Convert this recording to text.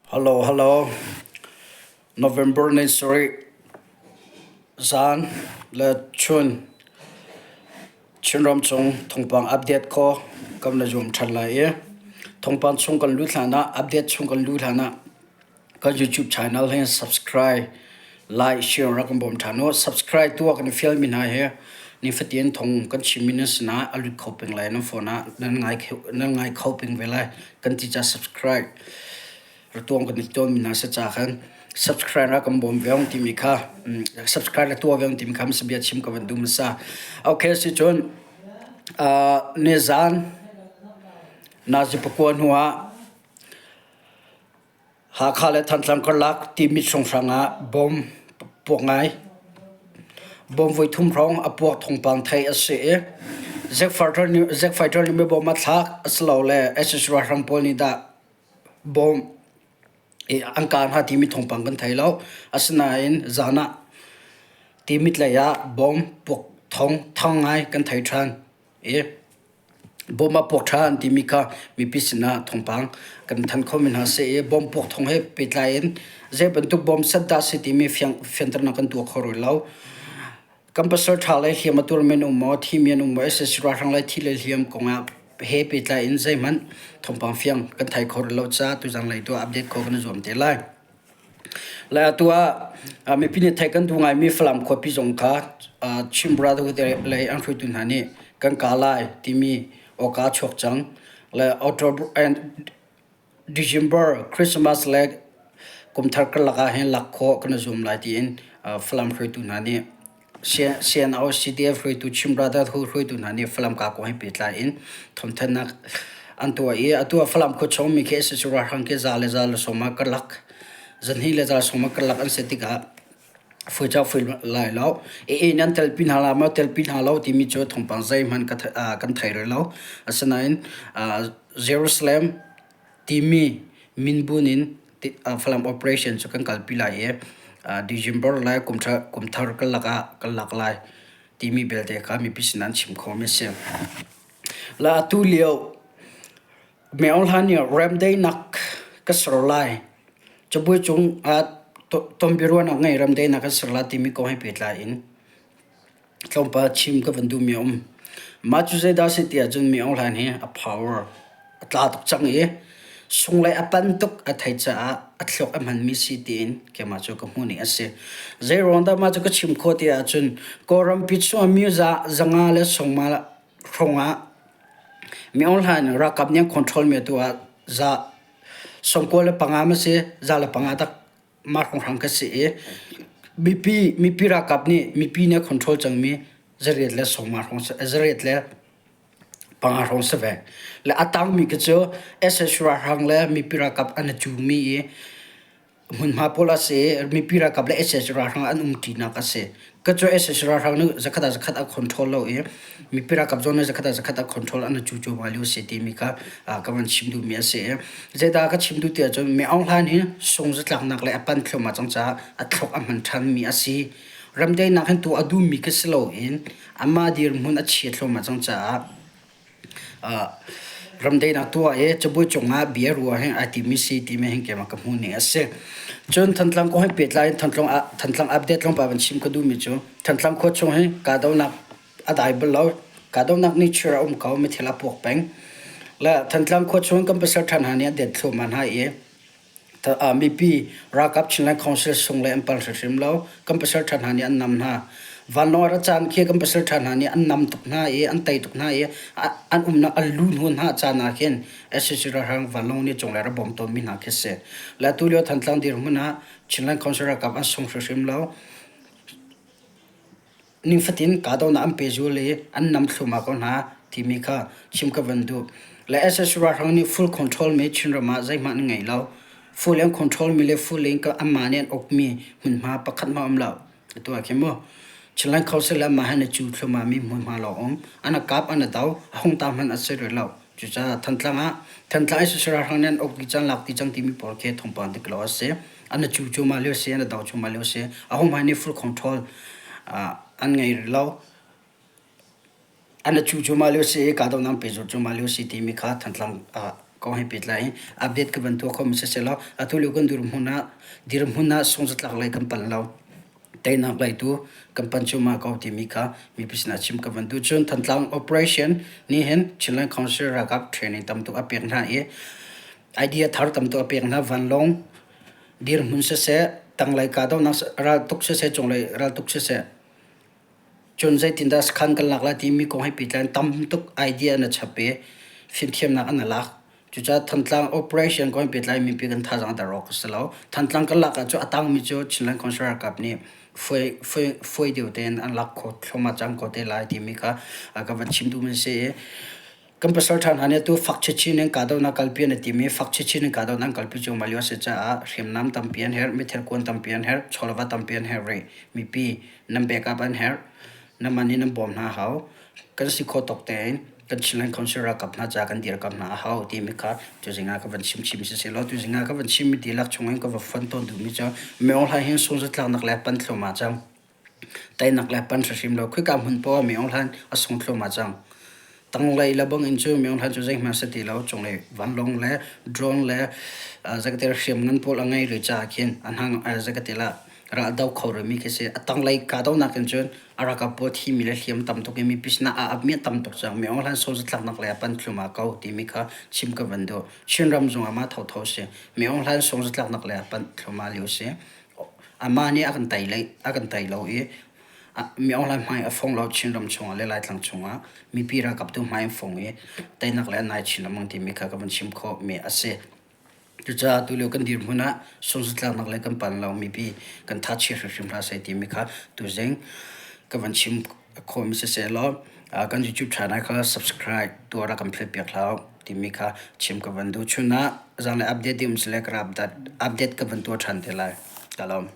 Hello, hello. November ni sarih zan le chun Chinram chung thawngpang update kho kan na zuam ṭhan lai i thawngpang chung kan lut hlan ah update chung kan lut hlan ah kan YouTube channel hi subscribe, like, share rak kan bawm ṭhan u. Subscribe tuah kan i fialmi hna hi nifatin thawng kan chimmi nan sinah a lut kho peng lai nan phone ah nan ngai nan ngai kho peng ve lai kan ti ca subscribe ratuang kan i tawnmi hna si ca khan subscribe ra kan bawm ve ong timi kha subscribe la tuah ve ong timi kha bia chim ka van duh hmasa. Okay si cun nizan nazi pakua hnu ah Hakha le Thantlang karlak Timit hrawnghrang ah bom puak ngai. Bom voithum hrawng a puak thawngpang theih a si i Zack Fighter nih Zack Fighter nih bom a thlak asilole sac ralhrang pawl nih dah bom i an kah hna timi thawngpang kan thei lo. Asinain zan ah Timit lei ah bom puak thawng thang ngai kan thei ṭhan i Bawm a puak ṭhan timi kha mipi sinah thawngpang kan thanh khomi hna si i bawm puak thawng he pehtlai in zei bantuk bawm set dah si timi fianternak kan tuah kho rih lo. Kan pasal ṭha le hliam a tuarmi an um maw, thimi an um maw, sac ralhrang le thi le hliam kongah he pehtlai in zeihmanh thawngpang fiang kan thei kho rih lo caah tuzan lei tu ah update khawh kan i zuam te lai. Le atu ah mipi nih theih kan duh ngaimi Falam khuapi zong kha Chin Brotherhood lei an hruaitu hna nih kan kah lai timi awka a chuak cang. Le October and December Christmas le kumthar karlak ah hin lak khawh kan i zuam lai tiin Falam hruaitu hna nih CNO, CDF hruaitu, Chin Brotherhood hruaitu hna nih Falam ka kong he pehtlai in thawngthanhnak an tuah i atu ah Falam khuachung mi khi sac ralhrang khi za le za le sawm ah karlak zahnih le za sawm ah karlak an si tikah fui cak fui lai lo. AA nih an telpi hna la maw telpi hna lo timi cu thawngpang zeihmanh kan thei rih lo. Asinain Jerusalem timi minbun in Falam operation cu kan kalpi lai i December le kumthar karlak ah kan lak lai timi belte kha mipi sin an chim khawhmi a si. Le atu lio Min Aung Hlaing nih remdaihnak ka ser lai, cabuai cung ah tonbiaruahnak ngei remdaihnak kan ser lai timi kong he pehtlai in Tlawmpal chim ka van duhmi a um. Mah cu zeidah a si ti ahcun Mi Aung Hlaing hi a power a tla tuk cang i sunglei a pan tuk a theih caah a thluak a hmanmi si tiin keimah cu ka hmuh ning a si. Zeiruang dah mah cu ka chim khawh ti ahcun Kawlrampi chungah mi zanga le sawngma hrawng ah Mi Aung Hlaing ralkap nih an control mi atu ah za 95 ma si 105 tak mah hrawnghrang ka si i mipi mipi ralkap nih mipi nih a control cangmi zariat le sawma hrawng 5 hrawng si ve. Le a tangmi khi cu sac ralhrang le mipi ralkap an i cumi i hmunhma pawl a si i mipi ralkap le sac ralhrang an umṭinak a si. Ka cu sac ralhrang nih zakhat ah zakhat a control lo i mipi ralkap zong nih zakhat ah zakhat a control an i cu cuahmah lio a si timi kha ka van chim duhmi a si i zeidah ka chim duh ti ahcun Mi Aung Hlaing hi sung zatlaknak le a pan thluahmah cang caah a thluak a hman ṭhanmi a si. Ramdaihnak hin tuah a duhmi khi si loin amah dirhmun a chia thluahmah cang caah Ramdaihnak tuah i cabuai cungah bia ruah hi ai timi si timi hin keimah ka hmuh ning a si. Cun Thantlang kong he pehtlai in Thantlang Thantlang update tlawmpal van chim ka duhmi cu Thantlang khua chung hi kahdohnak a dai bal lo. Kahdohnak nih chir a um ko, mithil a puak peng. Le Thantlang khua chung kan pasal ṭha hna nih an det thluahmah hna i Mipi ralkap Chinland Council sung le an pal hrimhrim lo. Kan pasal ṭha hna nih an nam hna. Vanlawng a rat caan khi kan pasal ṭha hna nih an nam tuk hna i an tei tuk hna i an umnak an lu hnu hna caan ah khin sac ralhrang vanlawng nih cunglei a bawm tawnmi hna khi si. Le atu lio Thantlang dirhmun ah Chinland Council ralkap an sung hrimhrim lo. Nifatin kahdohnak an pehzul i an nam thluahmah ko hna timi kha chim ka van duh. Le sac ralhrang nih full control mi Chinram ah zeihmanh an ngei lo. Full an control mi le full in anmah nih an ukmi hmunhma pakhat hmanh um lo. Atu ah khin mu Chinland Council le anmah he an i cu thluahmah mi hmunhma lawng um. An a kap an a do a hung ta hmanh a si rih lo. Cucaah Thantlang ah Thantlang sac ralhrang nih an uk dih cang lak dih cang timi pawl khi thawngpang dik lo a si. An a cu cuahmah lio si, an a do cuahmah lio si. Ahohmanh nih full control an ngei rih lo. An a cu cuahmah lio si i kahdohnak an pehzulh cuahmah lio si timi kha Thantlang ah. Kong he pehtlai in update ka van tuah kho mi siselaw atu lio kan dirhmun ah dirhmun ah sungzatlak lei kan pal lo. Teinak lei tu kan pan cuahmah ko timi kha mipi sinah chim ka van duh. Cun Thantlang operation nih hin Chinland Council ralkap training tam tuk a pek hna i idea thar tam tuk a pek hna. Vanlawng dirhmun siseh, tanglei kahdohnak raltuk siseh, cunglei raltuk siseh, cun zeitindah sakhan kan lak lai timi kong he pehtlai in tam tuk idea an i chap i fimthiamnak an i lak. Cucaah Thantlang operation kong he pehtlai mipi kan thazaang a der awk a si lo. Thantlang kan lak ahcun a tangmi cu Chinland Council ralkap nih fuai, fuai, fuai deuh tein an lak khawh thluahmah cang ko te lai timi kha ka van chim duhmi a si i kan pasal ṭha hna nih atu fak chinchin in kahdohnak kalpi an i tim i fak chinchin in kahdohnak an kalpi cuahmah lio a si caah hriamnam tampi an herh, mithil kuan tampi an herh, chawleva tampi an herh rih. Mipi nan backup an herh. Nanmah nih nan bawm hna a hau. Kan si khawh tawk tein kan Chinland Council ralkap hna ca kan dirkamh hna a hau timi kha tuzing ah ka van chim chim siseh law tuzing ah ka van chimmi dihlak chungin ka va fon tawn duhmi cu Maung Hlaing hin sungzatlaknak le pan thluahmah cang. Teinak le pan hrimhrim lo. Khika hmun poah Maung Hlaing a sung thluahmah cang. Tanglei le bangin cu Maung Hlaing cu zeihmanh si ti lo. Cunglei vanlawng le drone le zeikatil hriamngan pawl a ngei rih caah khin a hnang zeikatil ah raldo kho rihmi khi si. A tanglei kahdohnak in cun a ralkap pawl thimi le hliam tam tuk i mipi sinah a apmi tam tuk cang. Mi Aung Hlaing sungzatlaknak lei ah pan thluahmah ko timi kha chim ka van duh. Chinram zongah mah thotho si. Mi Aung Hlaing sungzatlaknak lei ah pan thluahmah lio si. Amah nih a kan tei lei a kan tei lo i Mi Aung Hlaing hmai a fong lo Chinram chungah le Laitlang chungah mipi ralkap tu hmai an fong i teinak le an nai chin lengmang timi kha ka van chim khawhmi a si. Cucaah tulio kan dirhmun ah sungzatlaknak le kan pan lo mipi kan thachi hrimhrim hlah seh timi kha tuzing ka van chim khawhmi siseh law kan YouTube channel kha subscribe tuah rak kan philh piak hlah timi kha chim ka van duh. Chun ah zanlei update ding um sile ka update ka van tuah ṭhan te lai. Ka lawm.